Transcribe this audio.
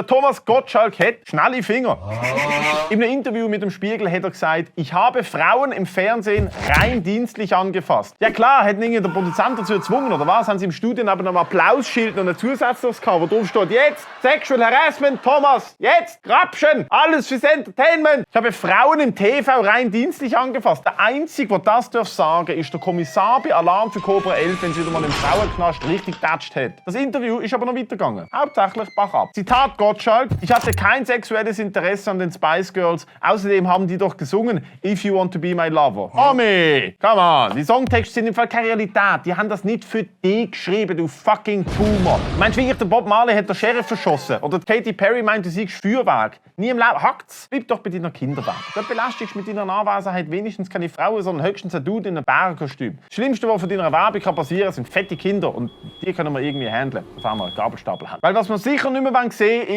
Der Thomas Gottschalk hat schnelle Finger. In einem Interview mit dem Spiegel hat er gesagt, ich habe Frauen im Fernsehen rein dienstlich angefasst. Ja klar, hat ihn der Produzent dazu gezwungen, oder was? Haben sie im Studio neben einem Applausschild noch ein zusätzliches gehabt, wo drauf steht, jetzt Sexual Harassment, Thomas, jetzt Grapschen, alles fürs Entertainment. Ich habe Frauen im TV rein dienstlich angefasst. Der Einzige, der das sagen darf, ist der Kommissar bei Alarm für Cobra 11, wenn sie wieder mal im Frauenknast richtig getatscht hat. Das Interview ist aber noch weitergegangen. Hauptsächlich Bach ab. Zitat Gottschalk: Ich hatte kein sexuelles Interesse an den Spice Girls. Außerdem haben die doch gesungen, If you want to be my lover. Homie, come on. Die Songtexte sind im Fall keine Realität. Die haben das nicht für dich geschrieben, du fucking Tumor. Meinst du wirklich, der Bob Marley hat den Sheriff verschossen? Oder Katy Perry meint, du seist Feuerwerk? Nie im Leben. Hackt's. Bleib doch bei deiner Kinderwelt. Du belästigst mit deiner Anwesenheit wenigstens keine Frauen, sondern höchstens ein Dude in einem Bärenkostüm. Das Schlimmste, was von deiner Werbung passieren kann, sind fette Kinder. Und die können wir irgendwie handeln, auf einmal einen Gabelstapel haben. Weil was wir sicher nicht mehr sehen wollen, ist,